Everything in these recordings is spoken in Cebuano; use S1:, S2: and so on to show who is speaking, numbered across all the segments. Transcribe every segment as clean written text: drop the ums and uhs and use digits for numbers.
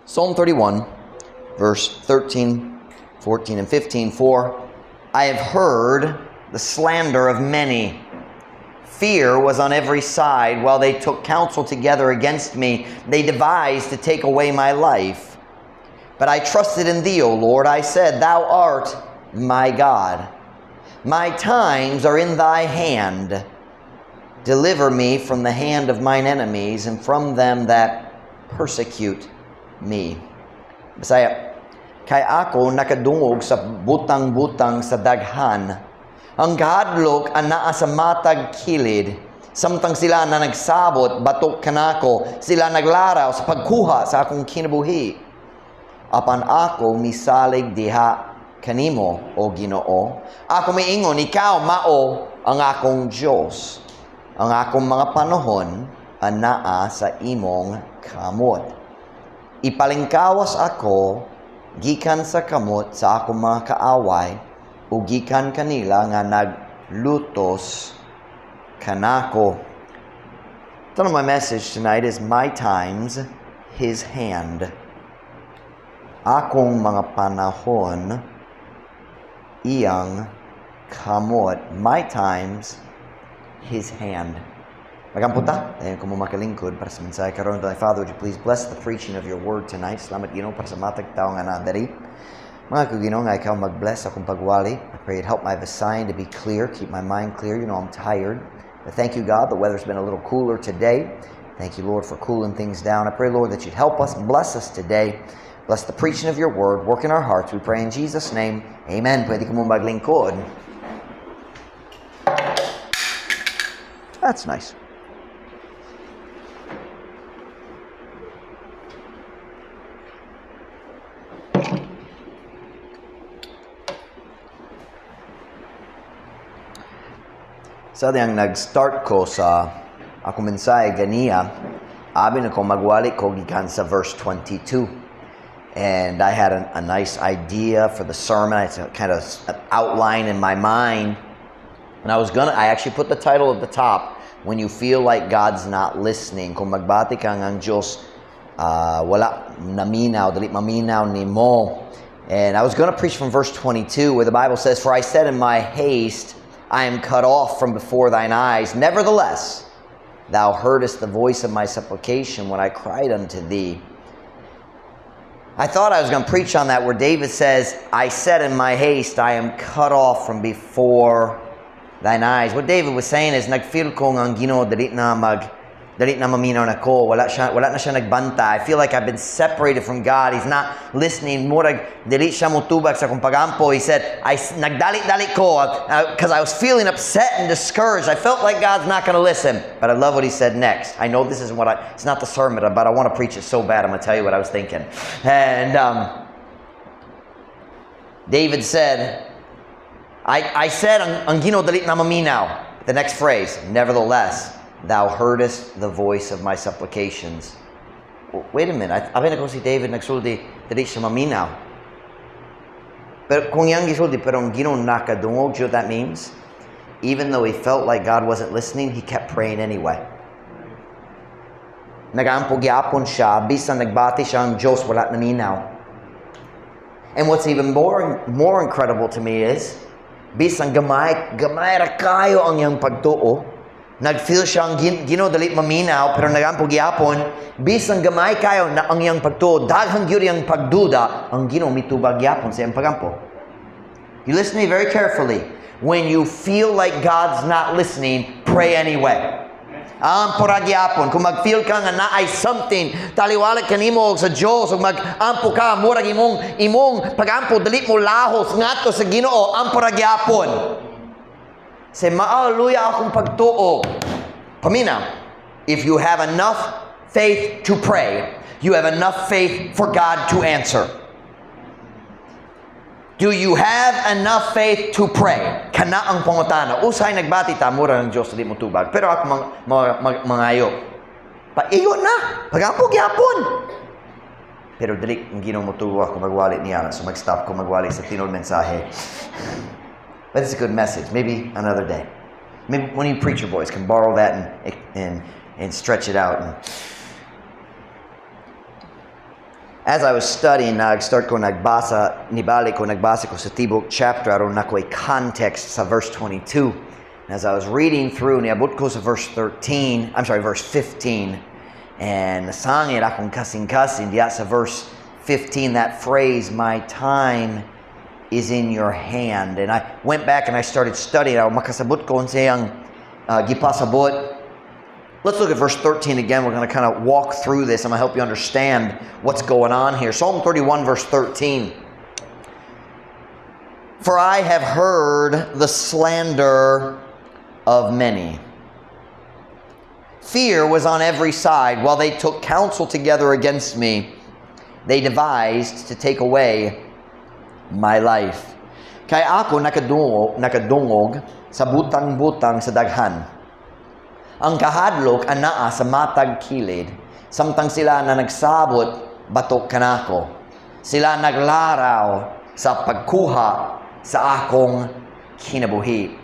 S1: Psalm 31, verse 13, 14, and 15. "For I have heard the slander of many. Fear was on every side while they took counsel together against me. They devised to take away my life. But I trusted in thee, O Lord. I said, Thou art my God. My times are in thy hand. Deliver me from the hand of mine enemies and from them that persecute me." Bisaya, "Kay ako nakadungog sa butang-butang sa daghan. Ang kahadlok anaa sa matag kilid. Samtang sila na nagsabot batok kanako, sila naglaraw sa pagkuha sa akong kinabuhi. Apan ako misalig diha kanimo, o Ginoo. Ako miingon, ikaw mao ang akong Dios. Ang akong mga panahon anaa sa imong kamot. Ipalingkawas ako gikan sa kamot sa akong mga kaaway ug gikan kanila nga naglutos kanako." Title of my message tonight is "My Times, His Hand." Akong mga panahon, iyang kamot. My times, His hand. Mag-ampo ta, dayon kamo makalingkod para sa mensahe karon. Thy Father, would you please bless the preaching of your word tonight? Salamat, Ginoo, para sa matag tao nga naa diri. Mangayo ko, Ginoo, nga ikaw mag-bless akong pagwali. I pray it help my Visayan to be clear, keep my mind clear. I'm tired. But thank you, God, the weather's been a little cooler today. Thank you, Lord, for cooling things down. I pray, Lord, that you'd help us, bless us today. Bless the preaching of your word. Work in our hearts. We pray in Jesus' name. Amen. Pwede kamo maglingkod. That's nice. Sa diyang nag-start ko sa akong mensahe ganiha, abi nako magwali ko gikan sa verse 22. And I had a nice idea for the sermon. I had a kind of an outline in my mind. And I actually put the title at the top, "When You Feel Like God's Not Listening." Kung magbati ka nga ang Diyos, wala naminaw, dili maminaw nimo. And I was going to preach from verse 22, where the Bible says, "For I said in my haste, I am cut off from before thine eyes. Nevertheless, thou heardest the voice of my supplication when I cried unto thee." I thought I was going to preach on that, where David says, "I said in my haste, I am cut off from before thine eyes." What David was saying is, nag-feel ko nga ang Ginoo dali na maminaw nako. Wala na siya nagbanta. I feel like I've been separated from God. He's not listening. Murag, dili siya mutubag sa akong pagampo. He said, I nagdali-dali ko because I was feeling upset and discouraged. I felt like God's not going to listen. But I love what he said next. I know this isn't what I, it's not the sermon, but I want to preach it so bad. I'm going to tell you what I was thinking. And David said, I said, ang Ginoo dali na maminaw. The next phrase, "Nevertheless, thou heardest the voice of my supplications." Wait a minute. Abi nako si David nagsulti, dali siya maminaw. Pero kung iyang gisulti, pero ang Ginoo nakadungog, do you know what that means? Even though he felt like God wasn't listening, he kept praying anyway. Nagaampo gyapon siya, bisan nagbati siya ang Diyos wala naminaw. And what's even more incredible to me is, bisan gamay ra kayo ang iyang pagtuo, nag-feel siya ang Ginoo dali maminaw, pero nagampo gyapon, bisan gamay kayo na ang iyang pagtuo, daghang gyud iyang pagduda, ang Ginoo mitubag gyapon sa iyang pagampo. You listen to me very carefully. When you feel like God's not listening, pray anyway. Ampo ra gyapon. Kung mag-feel ka nga naay something, taliwala kanimo sa Diyos, ug mag-ampo ka, murag imong pag-ampo, dali mo lahos ngadto sa Ginoo, ampo ra gyapon. Say, "Maaluya akong pagtuo." Paminaw. If you have enough faith to pray, you have enough faith for God to answer. Do you have enough faith to pray? Kana ang pangutana. Usahay nagbati ta, mura ng Diyos, di mo tubag. Pero ako mangayo. Paigo na. Pagampo gyapon. Pero dili ang Ginoo mo tuwa ako magwali niya. So mag-stop ko magwali sa tinuod mensahe. But it's a good message. Maybe another day. Maybe one of you preacher boys can borrow that and stretch it out. And As I was studying, nag-start ko nagbasa, nibalik ko, nagbasa ko sa tibok chapter aron nako context sa verse 22. And as I was reading through, niabot ko sa verse 13, I'm sorry, verse 15, and nasangit akong kasing-kasing diya sa verse 15, that phrase, "My time is in your hand." And I went back and I started studying. Aron makasabot ko unsa iyang gipasabot. Let's look at verse 13 again. We're going to kind of walk through this. I'm going to help you understand what's going on here. Psalm 31, verse 13. "For I have heard the slander of many. Fear was on every side while they took counsel together against me. They devised to take away my life." Kay ako nakadungog sa butang-butang sa daghan. Ang kahadlok anaa sa matag kilid, samtang sila na nagsabot batok kanako. Sila naglaraw sa pagkuha sa akong kinabuhi.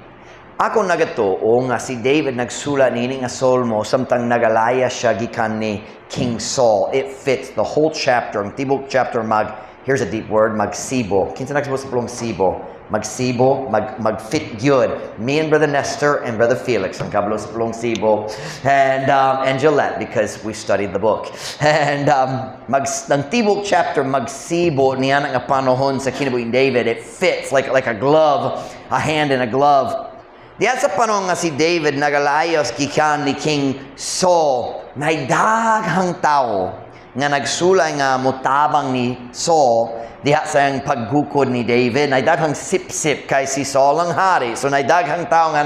S1: Ako nagatuo nga si David nagsulat niini nga solmo samtang nagalaya siya gikan ni King Saul. It fits the whole chapter. Ang tibok chapter mag, here's a deep word, magsibo. Kinsa nagsabot sa pulong sibo? Magsibo, mag-fit good. Me and Brother Nestor and Brother Felix ang kabalo sa pulong sibo. And Gillette, because we studied the book. And ang tibok chapter magsibo niya nga panahon sa kinabuhi ni David. It fits like a glove, a hand in a glove. Diya sa panahon nga si David nagalayos gikan ni King Saul, may daghang tao nga nagsulay nga motabang ni Saul diha sa iyang paggukod ni David. Nay daghang sip-sip kay si Saul ang hari. So nay daghang tao nga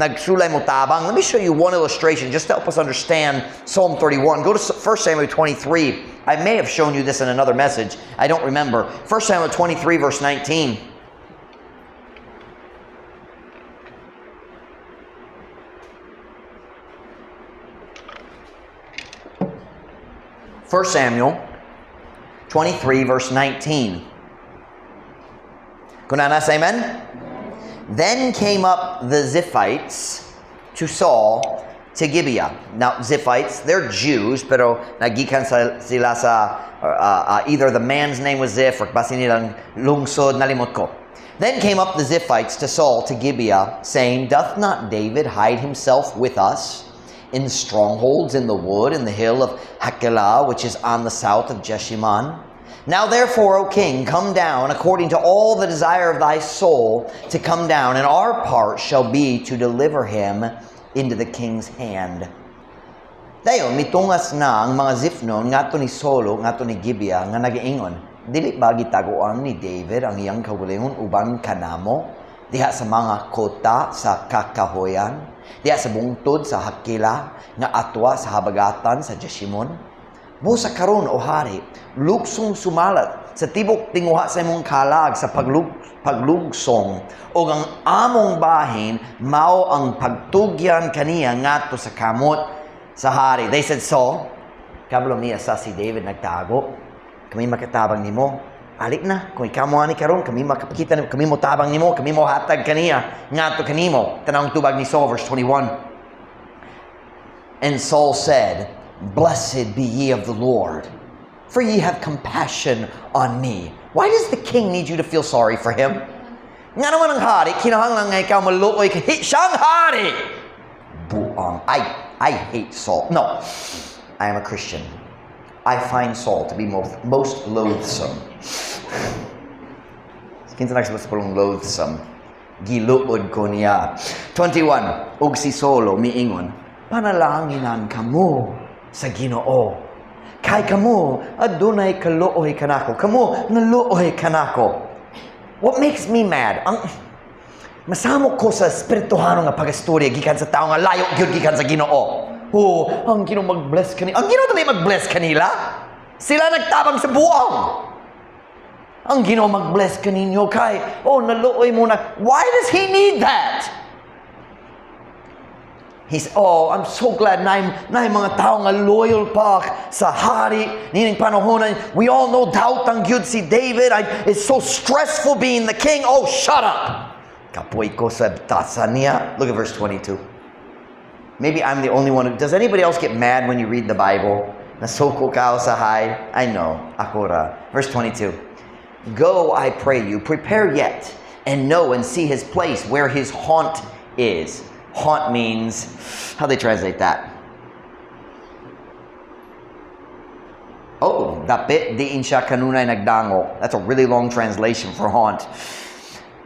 S1: nagsulay motabang. Let me show you one illustration just to help us understand Psalm 31. Go to 1 Samuel 23. I may have shown you this in another message. I don't remember. 1 Samuel 23 verse 19. 1 Samuel 23 verse 19. Kung naa na, amen? "Then came up the Ziphites to Saul to Gibeah." Now, Ziphites, they're Jews, pero nagikan sila sa, either the man's name was Ziph or basin nilang lungsod, nalimot ko. "Then came up the Ziphites to Saul to Gibeah, saying, 'Doth not David hide himself with us in strongholds in the wood in the hill of Hachilah, which is on the south of Jeshimon? Now therefore, O king, come down according to all the desire of thy soul to come down, and our part shall be to deliver him into the king's hand.' Dayon mitungas na ang mga Zifnon ngadto ni Saulo ngadto ni Gibeah nga nagaingon, 'Dili ba gitaguan ni David ang iyang kaugalingon uban kanamo diha sa mga kota sa kakahoyan, diha sa bungtod sa Hakila nga atwa sa habagatan sa Jeshimon? Busa karon, o hari, lugsong sumalat sa tibok tinguha sa imong kalag sa paglugsong ug ang among bahin mao ang pagtugyan kaniya ngadto sa kamot sa hari.'" They said, "Saul, kabalo mi asa si David nagtago. Kami makatabang nimo. Ali na, kung ikaw mo ani karon, kami makapakita nimo, kami mo tabang nimo, kami mo hatag kaniya ngadto kanimo." Tan-awang tubag ni Saul, verse 21. "And Saul said, 'Blessed be ye of the Lord, for ye have compassion on me.'" Why does the king need you to feel sorry for him? Nga naman ang hari, kinahanglan nga ikaw maluoy kay siyang hari. Buang. I hate Saul. No, I am a Christian. I find Saul to be most loathsome. Kinsa nagsabot sa pulong loathsome? Giluod ko niya. 21. "Ug si Saulo miingon, 'Panalanginan kamo sa Ginoo. Kay kamo adunay kaluoy kanako. Kamo naluoy kanako.'" What makes me mad? Ang masamok ko sa espirituhano nga pag-istorya gikan sa tao nga layo gyud gikan sa Ginoo. Oh, ang Ginoo mag-bless kanila. Ang Ginoo dili mag-bless kanila. Sila nagtabang sa buang. Ang Ginoo mag-bless kaninyo kay, oh, naluoy mo na. Why does he need that? He's, "Oh, I'm so glad na mga tao nga loyal pa sa hari. Nining panahon, we all know doubt ang gyud si David. It's so stressful being the king." Oh, shut up. Kapoy ko sa tasa niya. Look at verse 22. Maybe I'm the only one. Does anybody else get mad when you read the Bible? Nasuko ka usahay. I know. Ako ra. Verse 22. Go, I pray you, prepare yet, and know and see his place where his haunt is. Haunt means, how they translate that? Oh, dapit diin siya kanunay nagdangop. That's a really long translation for haunt.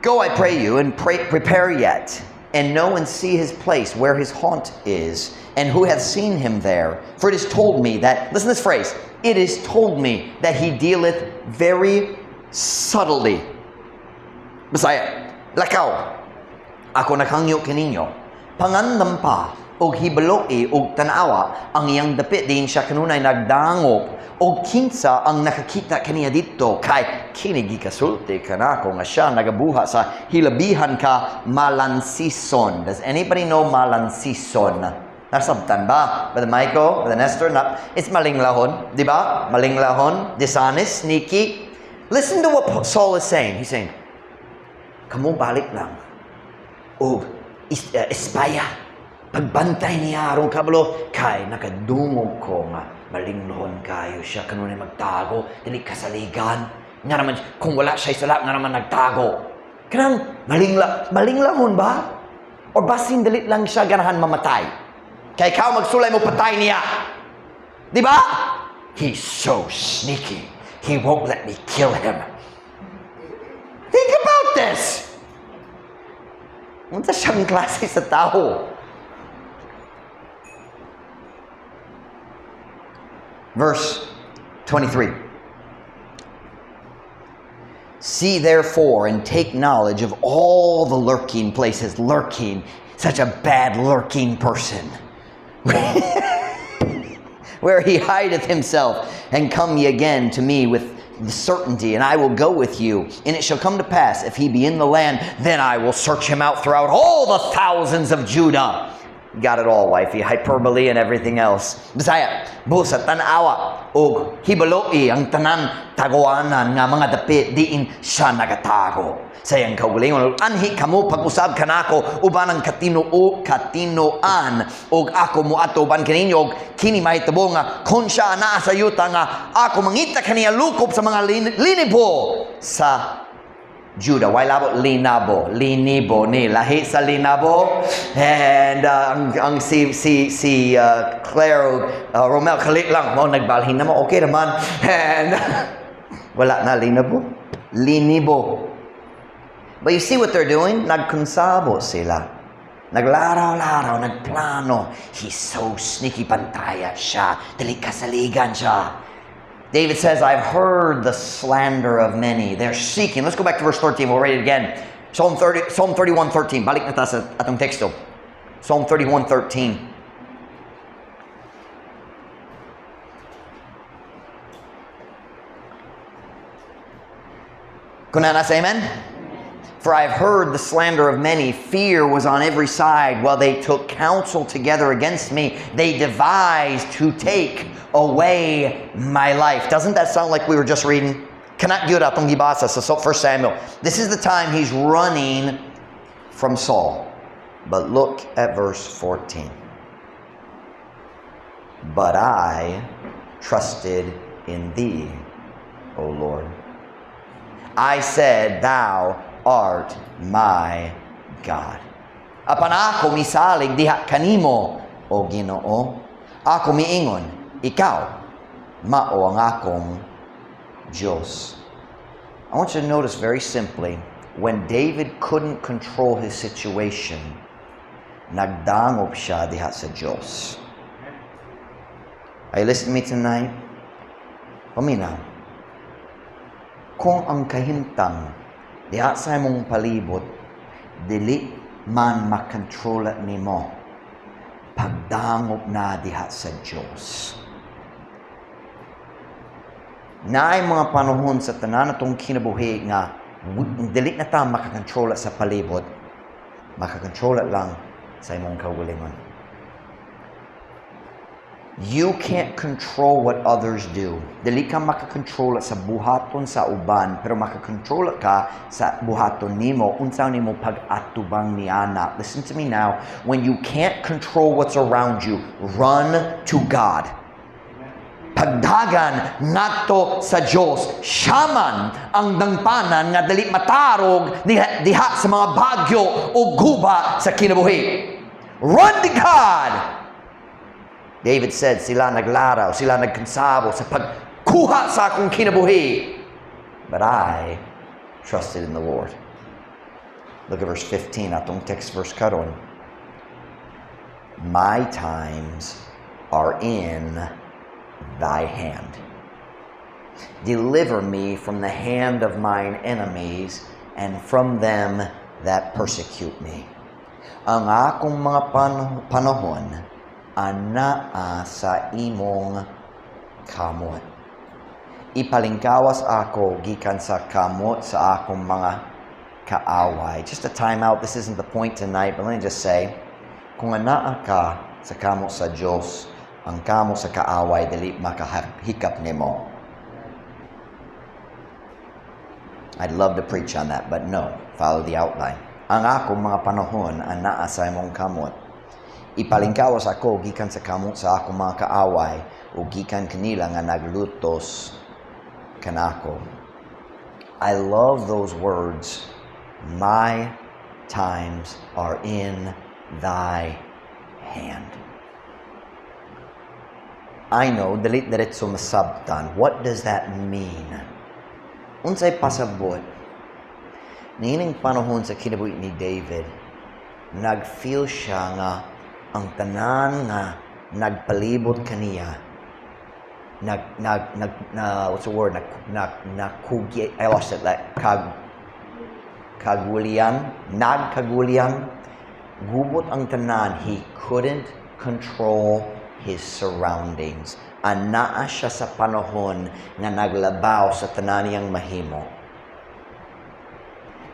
S1: Go, I pray you, and pray, prepare yet, and know and see his place where his haunt is, and who hath seen him there. For it is told me that, listen to this phrase, it is told me that he dealeth very subtly. Bisaya, lakaw, ako naghangyo kaninyo, pangandam pa, og hibaloi og tanawa ang iyang dapit diin siya kanunay nagdangop og kinsa ang nakakita kaniya didto, kay kini gikasulti kanako nga siya nagabuhat sa hilabihan ka malansison. Does anybody know malansison? Nasabtan ba? Brother Michael, Brother Nestor, na, it's malinglahon, di ba? Malinglahon, dishonest, sneaky. Listen to what Saul is saying. He's saying, kamo balik lang. Og espaya. Pagbantay niya aron kabalo kay nakadungog ko nga malinglahon kayo siya kanunay magtago, dili kasaligan. Nga naman kung wala siya sala, nga naman nagtago. Kanang malinglahon ba? Or basin dili lang siya ganahan mamatay? Kay ikaw magsulay mo patay niya. Di ba? He's so sneaky. He won't let me kill him. Think about this. Unsa siyang klase sa tao? Verse 23. See therefore and take knowledge of all the lurking places. Lurking, such a bad lurking person. Where he hideth himself, and come ye again to me with certainty, and I will go with you. And it shall come to pass, if he be in the land, then I will search him out throughout all the thousands of Judah. Got it all, wifey. Hyperbole and everything else. Bisaya, busa tan-awa og hibaloi ang tanan taguanan nga mga dapit diin siya nagatago. Sa iyang kaugalingon, anhi kamo pag-usab kanako uban ang katinoan og ako moadto uban kaninyo og kini mahitabo nga kon siya anaa sa yuta nga ako mangita kaniya lukop sa mga linibo sa Judah. Why labo? Linabo. Linibo ni. Lahi sa linabo. And ang si Claire Romel kalit lang. Mo nagbalhin na mo. Okay naman. And wala na linabo. Linibo. But you see what they're doing? Nagkonsabo sila. Naglaraw-laraw, nagplano. He's so sneaky. Pantaya siya. Dili kasaligan siya. David says, I've heard the slander of many. They're seeking. Let's go back to verse 13. We'll read it again. Psalm 31:13. Balik na ta sa atong teksto. Psalm 31:13. Kunana, say amen? For I have heard the slander of many. Fear was on every side while they took counsel together against me. They devised to take away my life. Doesn't that sound like we were just reading? Kana gyud atong gibasa sa 1 Samuel. This is the time he's running from Saul. But look at verse 14. But I trusted in thee, O Lord. I said, thou art my God. Apan ako misalig diha kanimo, o Ginoo. Ako miingon, ikaw mao ang akong Diyos. I want you to notice very simply, when David couldn't control his situation, nagdangop siya diha sa Diyos. Are you listening to me tonight? Paminaw. Kung ang kahimtang diha sa imong palibot, dili man makontrola nimo, pagdangop na diha sa Diyos. Naay mga panahon sa tanan atong kinabuhi nga dili na ta makakontrola sa palibot, makakontrola lang sa imong kaugalingon. You can't control what others do. Dili ka makakontrola sa buhaton sa uban, pero makakontrola ka sa buhaton nimo, unsa nimo pag-atubang niana. Listen to me now. When you can't control what's around you, run to God. Pagdagan ngadto sa Dios. Siya man ang dangpanan nga dili matarog diha sa mga bagyo o guba sa kinabuhi. Run to God! David said, "Sila naglaraw, sila nagkonsabo sa pagkuha sa akong kinabuhi. But I trusted in the Lord." Look at verse 15, atong text verse karon. "My times are in thy hand. Deliver me from the hand of mine enemies and from them that persecute me." Ang akong mga panahon anaa sa imong kamot. Ipalingkawas ako gikan sa kamot sa akong mga kaaway. Just a time out. This isn't the point tonight, but let me just say, kung anaa ka sa kamot sa Diyos, ang kamot sa kaaway dili makahikap nimo. I'd love to preach on that, but no, follow the outline. Ang akong mga panahon anaa sa imong kamot. Ipalingkawas ako gikan sa kamot sa akong mga kaaway o gikan kanila nga naglutos kanako. I love those words. "My times are in thy hand." I know, dili diretso masabtan. What does that mean? Unsay pasabot? Niining panahon sa kinabuhi ni David, nag-feel siya nga ang tanan nga nagpalibot kaniya nag nag nag na, what's the word, nag nag nakugi, I lost it, like kagulian, nagkagulian, gubot ang tanan. He couldn't control his surroundings. Anaa siya sa panahon nga naglabaw sa tanan niyang mahimo.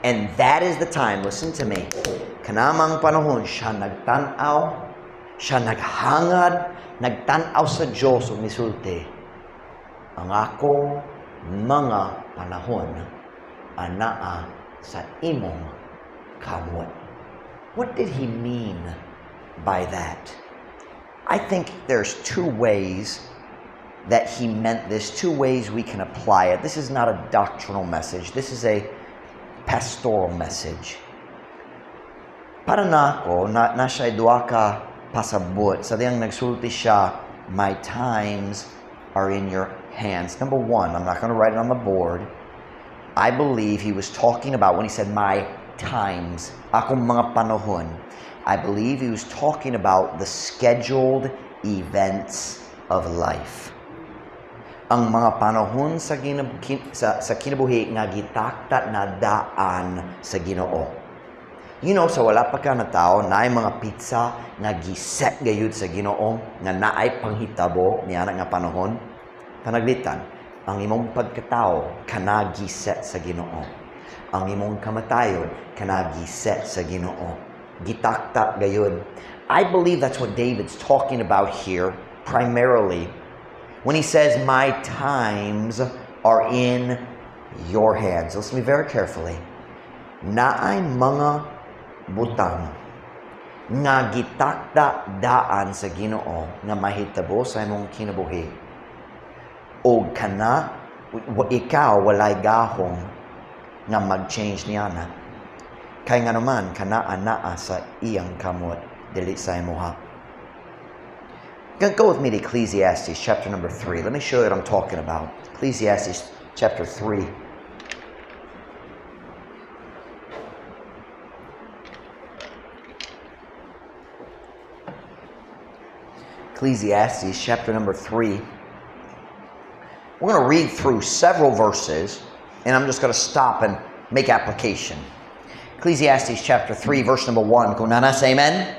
S1: And that is the time, listen to me, kanamang panahon siya nagtan-aw, siya naghangad, nagtan-aw sa Diyos ug misulti, "Ang akong mga panahon anaa sa imong kamot." What did he mean by that? I think there's two ways that he meant this, two ways we can apply it. This is not a doctrinal message. This is a pastoral message. Para nako, na siya duha ka pasabot. Sa diyang nagsulti siya, "My times are in your hands." Number one, I'm not going to write it on the board. I believe he was talking about when he said "my times," akong mga panahon. I believe he was talking about the scheduled events of life. Ang mga panahon sa kinabuhi nga gitakda na daan sa Ginoo. Sa wala pa ka na tao, naay mga petsa nga giset gayud sa Ginoo nga naay panghitabo niana nga panahon. Panaglitan, ang imong pagkatao kana giset sa Ginoo. Ang imong kamatayon kana giset sa Ginoo. Gitakda gayud. I believe that's what David's talking about here primarily when he says, "My times are in your hands." Listen to me very carefully. Naay mga butang nga gitakda daan sa Ginoo nga mahitabo sa imong kinabuhi. O kana ikaw walay gahom nga mag-change niya na. Kay nga naman kana anaa sa iyang kamot, dili sa imuha. Go with me to Ecclesiastes chapter number 3. Let me show you what I'm talking about. Ecclesiastes chapter 3. Ecclesiastes chapter number 3. We're going to read through several verses, and I'm just going to stop and make application. Ecclesiastes chapter 3, verse number 1. Kung naa na, say amen.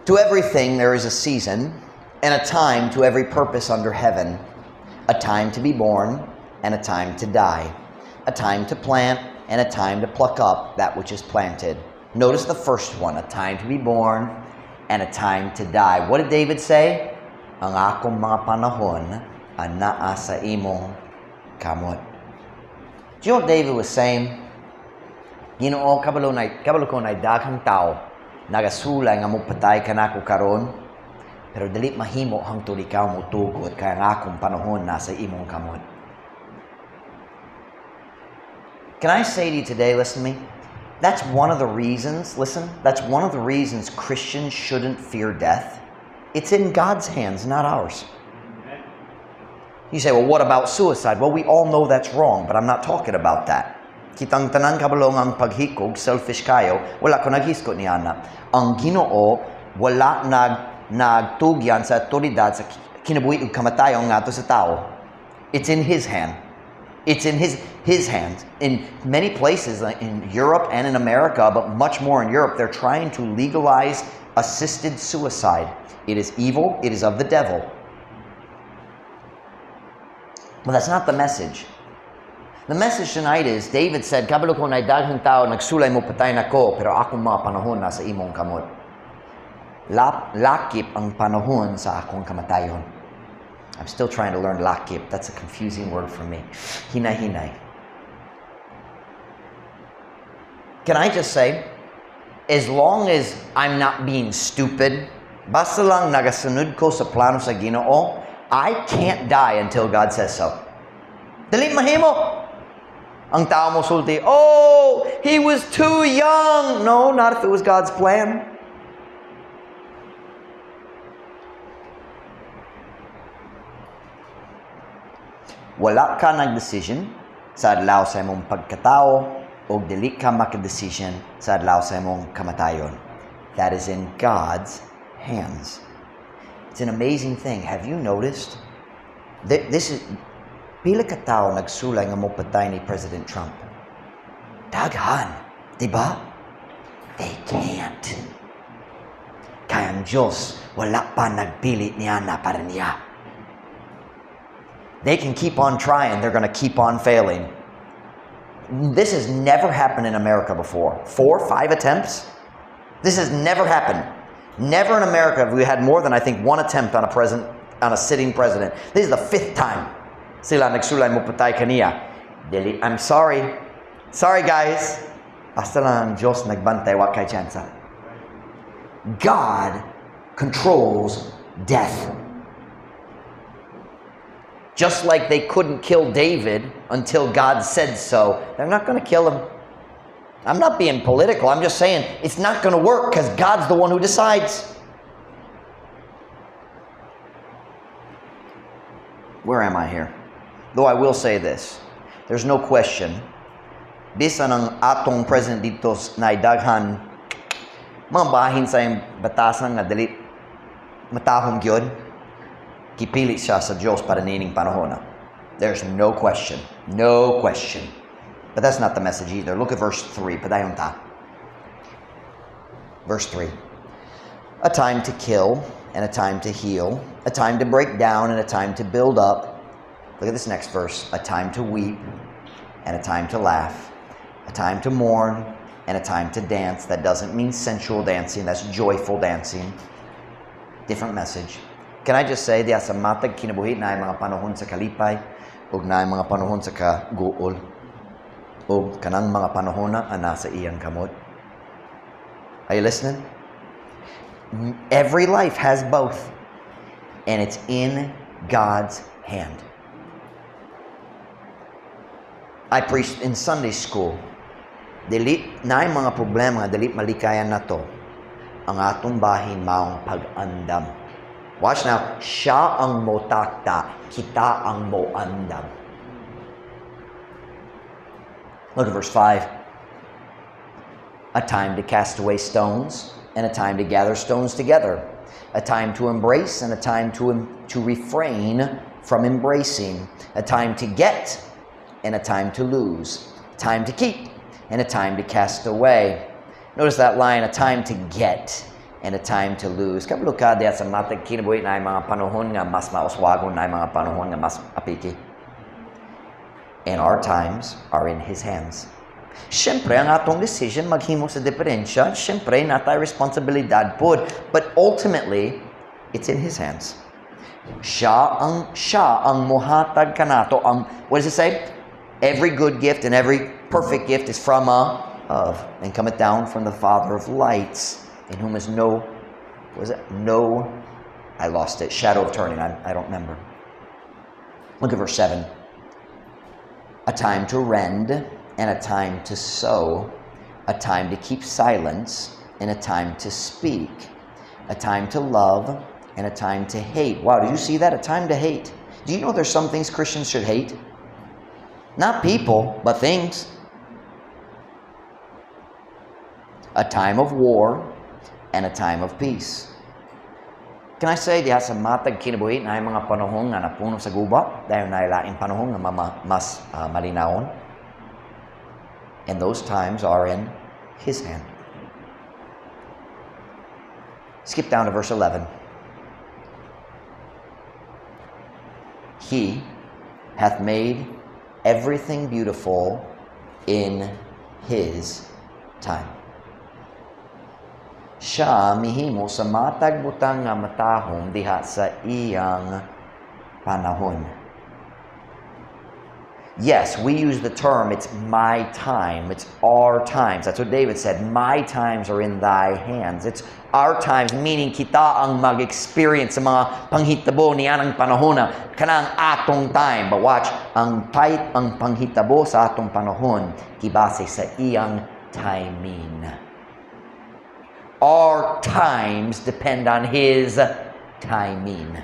S1: To everything there is a season, and a time to every purpose under heaven, a time to be born, and a time to die, a time to plant, and a time to pluck up that which is planted. Notice the first one, a time to be born, and a time to die. What did David say? Ang akong mga panahon anaa sa imong kamot. Do you know what David was saying? Ginoo, kabalo ko na daghang tao nagasulay nga mopatay kanako karon. Pero dili mahimo hangtod ikaw motugot kay ang akong panahon nasa imong kamot. Can I say to you today, listen to me, that's one of the reasons, listen, that's one of the reasons Christians shouldn't fear death. It's in God's hands, not ours. You say, "Well, what about suicide?" Well, we all know that's wrong, but I'm not talking about that. Kitang tanan kabalo nga ang paghikog, selfish kayo, wala ko naghisgot niana. Ang Ginoo wala nagtugyan sa otoridad sa kinabuhi ug kamatayon ngadto sa tao. It's in His hand. It's in His hands. In many places, like in Europe and in America, but much more in Europe, they're trying to legalize assisted suicide. It is evil. It is of the devil. But that's not the message. The message tonight is, David said, "Kabalo ko naay daghang tao nagsulay mopatay nako, pero akong mga panahon nasa imong kamot." Lakip ang panahon sa akong kamatayon. I'm still trying to learn lakip. That's a confusing word for me. Hinay-hinay. Can I just say, as long as I'm not being stupid, basta lang nagasunod ko sa plano sa Ginoo, I can't die until God says so. Dili mahimo. Ang tao mosulti, "Oh, he was too young." No, not if it was God's plan. Wala ka nag-decision sa adlaw sa imong pagkatao o dili ka maka-decision sa adlaw sa imong kamatayon. That is in God's hands. It's an amazing thing. Have you noticed? This is pila ka tao nagsulay nga mopatay ni President Trump? Daghan, di ba? They can't. Kay ang Diyos wala pa nagpili niana para niya. They can keep on trying, they're going to keep on failing. This has never happened in America before. Four, five attempts? This has never happened. Never in America have we had more than, I think, one attempt on a president, on a sitting president. This is the fifth time sila nagsulay mopatay kaniya. Dili, I'm sorry. Sorry, guys. Basta lang ang Diyos nagbantay, wa kay chance. God controls death. Just like they couldn't kill David until God said so, they're not going to kill him. I'm not being political. I'm just saying it's not going to work because God's the one who decides. Where am I here? Though I will say this, there's no question, bisan ang atong president didto na daghan mga bahin sa iyang batasan nga dili matahom gyud, gipili siya sa Diyos para niining panahon. There's no question. No question. But that's not the message either. Look at verse 3. Padayon ta. Verse 3. A time to kill and a time to heal, a time to break down and a time to build up. Look at this next verse. A time to weep and a time to laugh, a time to mourn and a time to dance. That doesn't mean sensual dancing, that's joyful dancing. Different message. Can I just say, diya sa matag kinabuhi naay mga panahon sa kalipay ug naay mga panahon sa kaguol. Ug kanang mga panahon na ang nasa iyang kamot. Are you listening? Every life has both. And it's in God's hand. I preached in Sunday school. Dili naay mga problema nga dili malikayan nato. Ang atong bahin maong pag-andam. Watch now. Siya ang motakta, kita ang moandam. Look at verse 5. A time to cast away stones and a time to gather stones together. A time to embrace and a time to refrain from embracing. A time to get and a time to lose. A time to keep and a time to cast away. Notice that line, a time to get and a time to lose. Kabalo ka diya sa matag kinabuhi naay mga panahon nga mas mauswagon, naay mga panahon nga mas apiki. And our times are in His hands. Siyempre, ang atong decision maghimo sa diferensya. Siyempre, naa tay responsibilidad pod. But ultimately, it's in His hands. Siya ang muhatag kanato. What does it say? Every good gift and every perfect gift is from above and cometh down from the Father of lights, in whom is no, what is it? No I lost it. Shadow of turning. I don't remember. Look at verse 7. A time to rend and a time to sow, a time to keep silence and a time to speak, a time to love and a time to hate. Wow, did you see that? A time to hate. Do you know there's some things Christians should hate? Not people, but things. A time of war and a time of peace. Can I say, diha sa matag kinabuhi naay mga panahon nga napuno sa guba, dayon naay laing panahon nga mas malinawon. And those times are in His hand. Skip down to verse 11. He hath made everything beautiful in His time. Siya mihimo sa matag butang nga matahom diha sa iyang panahon. Yes, we use the term, "It's my time, it's our times." That's what David said, "My times are in thy hands." It's our times, meaning kita ang mag-experience sa mga panghitabo niyanang panahon na kanang atong time. But watch, ang pait ang panghitabo sa atong panahon, gibase sa iyang timing. Our times depend on His timing.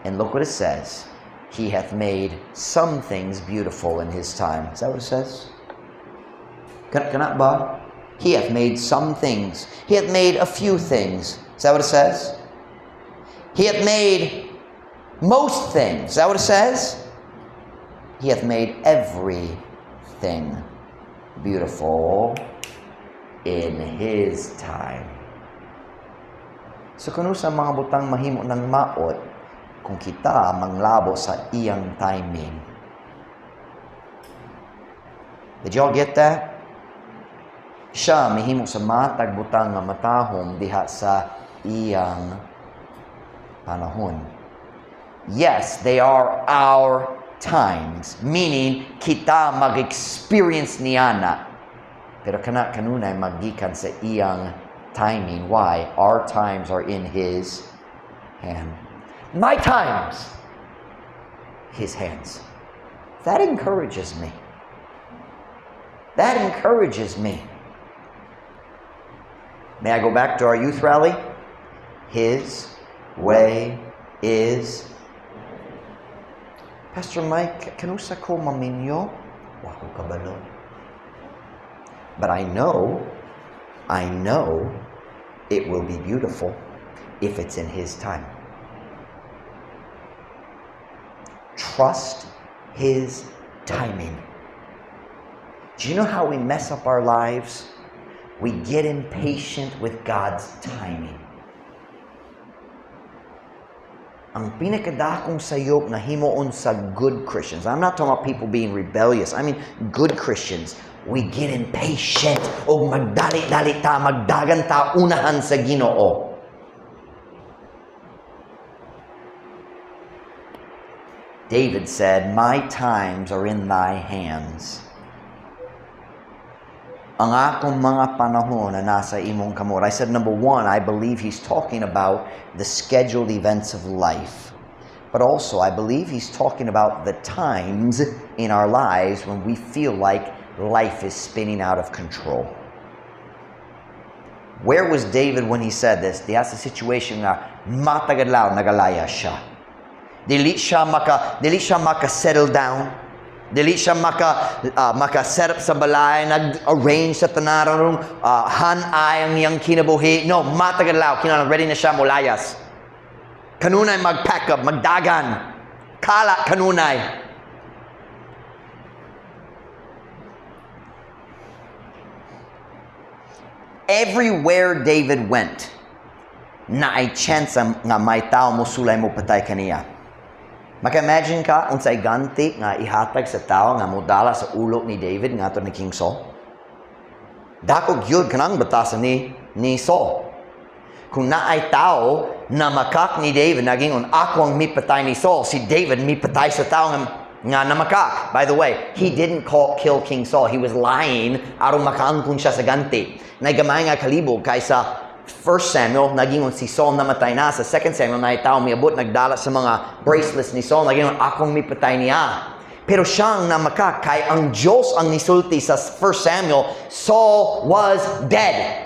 S1: And look what it says. He hath made some things beautiful in His time. Is that what it says? Kana ba? He hath made some things. He hath made a few things. Is that what it says? He hath made most things. Is that what it says? He hath made everything beautiful in His time. So kung sa mga butang mahimo ng maot, kung kita manglabo sa iyang timing. Did y'all get that? Siya mihimo sa matag butang nga matahom diha sa iyang panahon. Yes, they are our times, meaning kita mag-experience niana. Pero kana kanunay magikan sa iyang timing. Why? Our times are in His hand. My times, His hands. That encourages me. That encourages me. May I go back to our youth rally? His way is. Pastor Mike, kanusa ko maminyo? Wa ko kabalo. But I know it will be beautiful if it's in His time. Trust His timing. Do you know how we mess up our lives? We get impatient with God's timing. Ang pinakadakong sayop na himuon sa good Christians, I'm not talking about people being rebellious, I mean good Christians, we get impatient o magdali-dali ta, magdagan ta, unahan sa Ginoo. David said, "My times are in thy hands." Ang akong mga panahon na nasa imong kamot. I said, number one, I believe he's talking about the scheduled events of life. But also, I believe he's talking about the times in our lives when we feel like life is spinning out of control. Where was David when he said this? Diha sa situation nga matag adlaw nagalaya siya. Dili siya maka settle down. Dili siya maka set up sa balay, nag-arrange sa tanan, hanay ang iyang kinabuhi. No, matag adlaw kinahanglan ready na siya molayas. Kanunay mag-pack up, magdagan. Kala kanunay. Everywhere David went, naay chance nga may tao mosulay mo patay kaniya. Maka-imagine ka unsay ganti nga ihatag sa tao nga modala sa ulo ni David ngadto ni King Saul. Dako gyud kanang batasan ni Saul. Kung naay tao na makak ni David nagingon, "Ako ang mipatay ni Saul," si David mipatay sa tao nga namakak. By the way, he didn't kill King Saul. He was lying aron makaangkon siya sa ganti. Nagamay nga kalibog kaysa 1 Samuel, nagingon si Saul namatay na. Sa 2 Samuel, naay tao miabot, nagdala sa mga bracelets ni Saul, nagingon, "Akong mipatay niya." Pero siyang namaka, kay ang Diyos ang nisulti sa 1 Samuel, Saul was dead.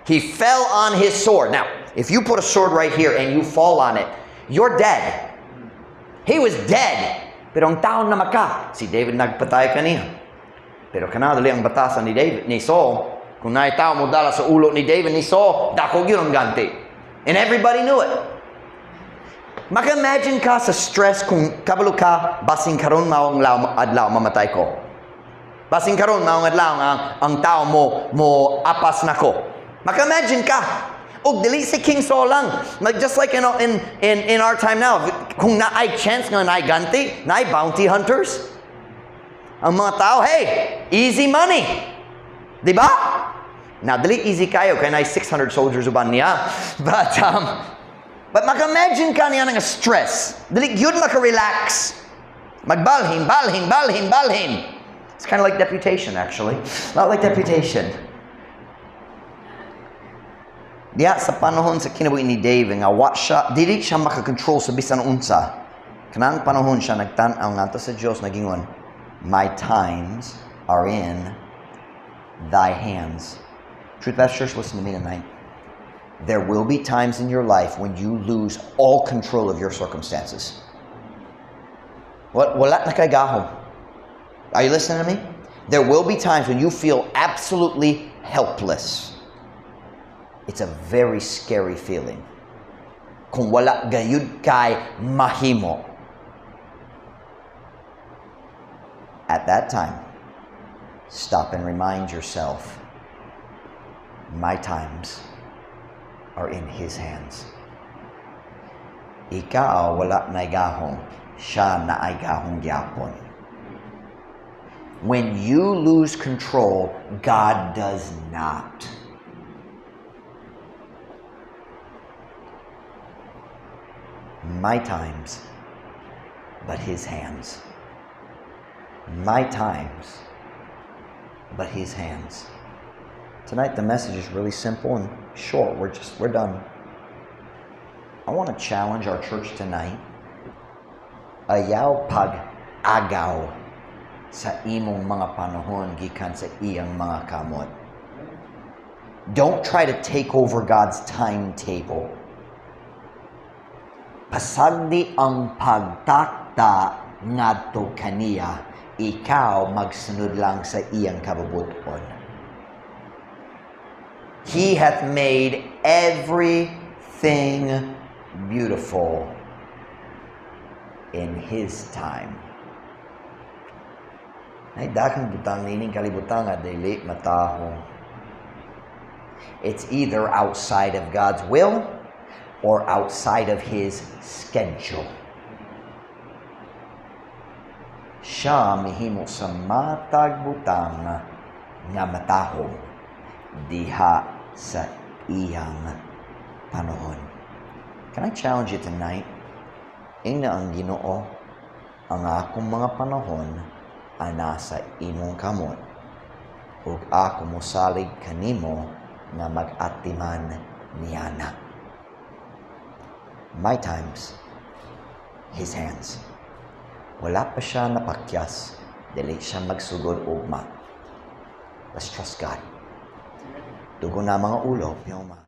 S1: He fell on his sword. Now, if you put a sword right here and you fall on it, you're dead. He was dead. Pero ang tao namaka, si David nagpatay kaniya. Pero kana dali ang batasan ni David, ni Saul. Kung naay tao mo dala sa ulo ni David, ni Saul, dako gyud ang ganti. And everybody knew it. Maka-imagine ka sa stress kung kabalo ka, basin karon maong adlaw mamatay ko. Basin karon maong adlaw ang tao mo apas nako. Maka-imagine ka. Og dili si King Saul lang. Like just like in our time now, kung naay chance nga naay ganti, naay bounty hunters. Ang mga tao, "Hey, easy money." Di ba? Now, dili easy kayo, kay naay 600 soldiers uban niya. But maka-imagine ka niya nga stress. Dili gyud maka-relax. Magbalhin, balhin, balhin, balhin. It's kind of like deputation, actually. Not like deputation. Diya sa panahon sa kinabuhi ni David nga wa siya, dili siya makakontrol sa bisan unsa. Kanang panahon siya nagtan-aw ngadto sa Dios, nagingon, "My times are in thy hands." Truth Baptist Church, listen to me tonight. There will be times in your life when you lose all control of your circumstances. What, wala na kay gahom. Are you listening to me? There will be times when you feel absolutely helpless. It's a very scary feeling. Kung wala gayud kay mahimo. At that time, stop and remind yourself, my times are in His hands. Ikaw wala na gahom, siya naay gahom gyapon. When you lose control, God does not. My times, but His hands. My times, but His hands. Tonight the message is really simple and short. We're done. I want to challenge our church tonight. Ayaw pag-agaw sa imong mga panahon gikan sa iyang mga kamot. Don't try to take over God's timetable. Pasagdi ang pagtakda ngadto kaniya, ikaw magsunod lang sa iyang kabubuton. He hath made everything beautiful in His time. Ay, daghang butang nining kalibutan nga dili matahong. It's either outside of God's will or outside of His schedule. Siya mihimo sa matag butang nga matahong diha sa iyang panahon. Can I challenge you tonight? Ingna ang Ginoo, "Ang akong mga panahon ana sa imong kamot ug ako mosalig kanimo nga mag-atiman niana." My times, His hands. Wala pa siya napakyas, dili siya magsugod ugma. Let's trust God. Dugo na mga ulo, piyoma.